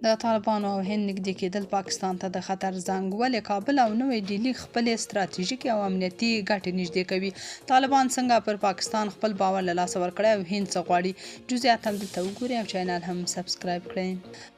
د طالبانو او هند نږدې کېدل پاکستان ته د خطر زنګ، ولې کابل او نوی ډیلي خپلې ستراتیژیکې او امنیتي ګټې نږدې کوي؟ طالبان څنګه پر پاکستان خپل باور له لاسه ورکړی او هند څه غواړي؟ جزئیات هم دلته وګورئ او چینل هم سبسکرایب کړئ.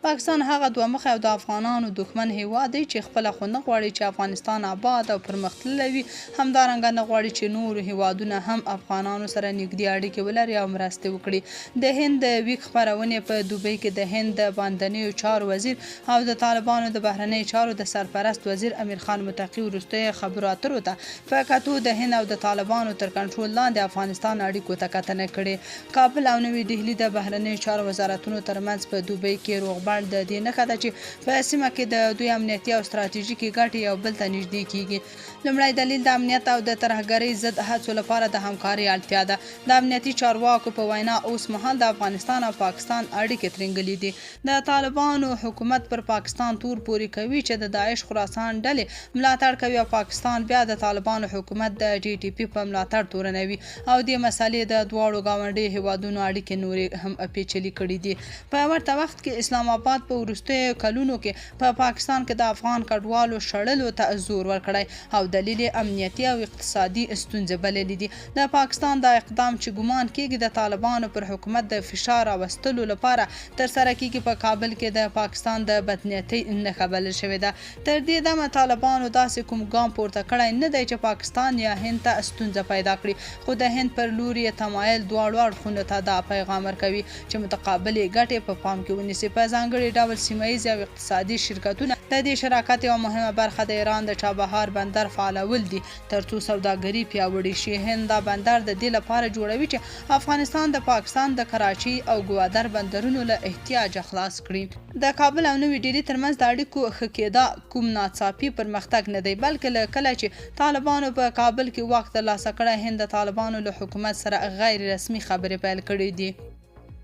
پاکستان هغه دوه مخی او د افغانانو دښمن هیواد دی چې خپله خو نه غواړي چې افغانستان اباد او پرمختللی وي، همدارنګه نه غواړي چې نور هیوادونه هم افغانانو سره نږدې اړیکې ولري او مرستې وکړي. د هند د ویک خپرونې په دوبۍ کې د هند د باندنیو چارو وزیر او د طالبانو د بهرنیو چارو د سرپرست وزیر امیرخان متقي وروستیو خبرو اترو ته په کتو د هند او د طالبانو تر کنټرول لاندې افغانستان اړیکو ته کتنه کړې. کابل او نوي ډهلي د بهرنیو چارو وزارتونو ترمنځ په دوبۍ کې روغبړ د دې نښه ده چې په سیمه کې د دوی امنیتي او ستراتیژیکې ګټې یو بل ته نږدې کیږي. لومړی دلیل د امنیت او د ترهګرۍ ضد هڅو لپاره د همکارۍ اړتیا ده. د امنیتي چارواکو په وینا اوس مهال د افغانستان او پاکستان اړیکې ترینګلې دي. د طالبانو حکومت پر پاکستان تور پورې کوي چې د داعش خراسان ډلې ملاتړ کوي او پاکستان بیا د طالبانو حکومت د ټي ټي پي په ملاتړ تورنوي او دې مسئلې د دواړو ګاونډیو هېوادونو اړیکې نورې هم پېچلې کړې دي. په ورته وخت کې اسلام اباد په وروستیو کلونو کې په پاکستان کې د افغان کډوالو شړلو ته زور ورکړی او دلیل یې امنیتي او اقتصادي ستونزې بللې دي. د پاکستان دا اقدام چې ګومان کېږي د طالبانو پر حکومت د فشار راوستلو لپاره ترسره کېږي، په کابل کې د پاکستان د بدنیتۍ نښه بلل شوې ده. تر دې دمه طالبانو داسې کوم ګام پورته کړی نه دی چې پاکستان یا هند ته ستونزه پیدا کړي، خو د هند پر لوري یې تمایل دواړو اړخونو ته دا پیغام ورکوي چې متقابلې ګټې په پام کې ونیسي، په ځانګړي ډول سیمه ییز او اقتصادي شرکتونه. د دې شراکت یوه مهمه برخه د ایران د چابهار بندر فعالول دي، ترڅو سوداګري پیاوړې شي. هند دا بندر د دې لپاره جوړوي چې افغانستان د پاکستان د کراچۍ او ګوادر بندرونو له احتیاجه خلاص کړي. د کابل او نوي ډیلي ترمنځ د اړیکو ښه کېدا کوم ناڅاپي پرمختګ نه دی، بلکې له کله چې طالبانو په کابل کې واک ترلاسه کړی، هند د طالبانو له حکومت سره غیر رسمي خبرې پیل کړې دي.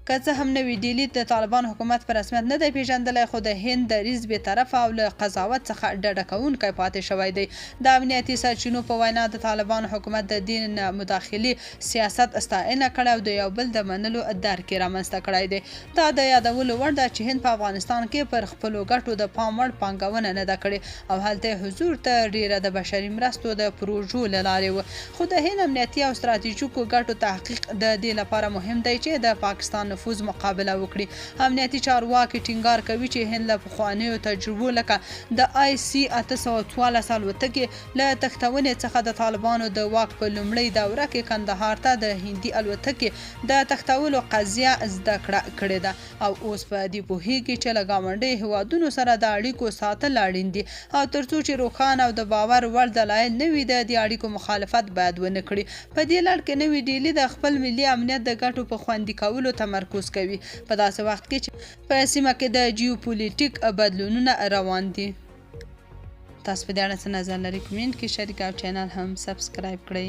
که څه هم نوي ډیلي د طالبانو حکومت په رسمیت نه دی پېژندلی، خو د هند دریځ بې طرفه او له قضاوت څخه ډډه کوونکی پاتې شوی دی. د امنیتي سرچینو په وینا، د طالبانو حکومت د دې نه مداخلې سیاست ستاینه کړې او د یو بل د منلو درک یې رامنځته کړی دی. دا د یادولو وړ ده چې هند په افغانستان کې پر خپلو ګټو د پام وړ پانګونه نه ده کړې او هلته یې حضور تر ډېره د بشري مرستو د پروژو له لارې و. خو د هند امنیتي او ستراتیژیکو ګټو تحقیق د دې لپاره مهم دی چې د پاکستان نفوذ مقابله وکړي. امنیتي چارواکي ټینګار کوي چې هند له پخوانیو تجربو لکه د آی سي 814 الوتکې له تښتونې څخه د طالبانو د واک په لومړۍ دوره کې کندهار ته د هندي الوتکې د تښتولو قضیه زده کړه کړې ده او اوس په دې پوهېږي چې له ګاونډیو هېوادونو سره د اړیکو ساتل اړین دي او تر څو چې روښانه او د باور وړ دلایل نه وي، د دې اړیکو مخالفت باید ونه کړي. په دې لړ کې نوی ډیلي د خپل ملي امنیت د ګټو په خوندي کولو تمرکز کوي، په داسې وخت کې چې په سیمه کې د جیوپولیټیک بدلونونه روان دي. تاسو په دې اړه څه نظر لرئ؟ کومنټ کې شریک او چینل هم سبسکرایب کړئ.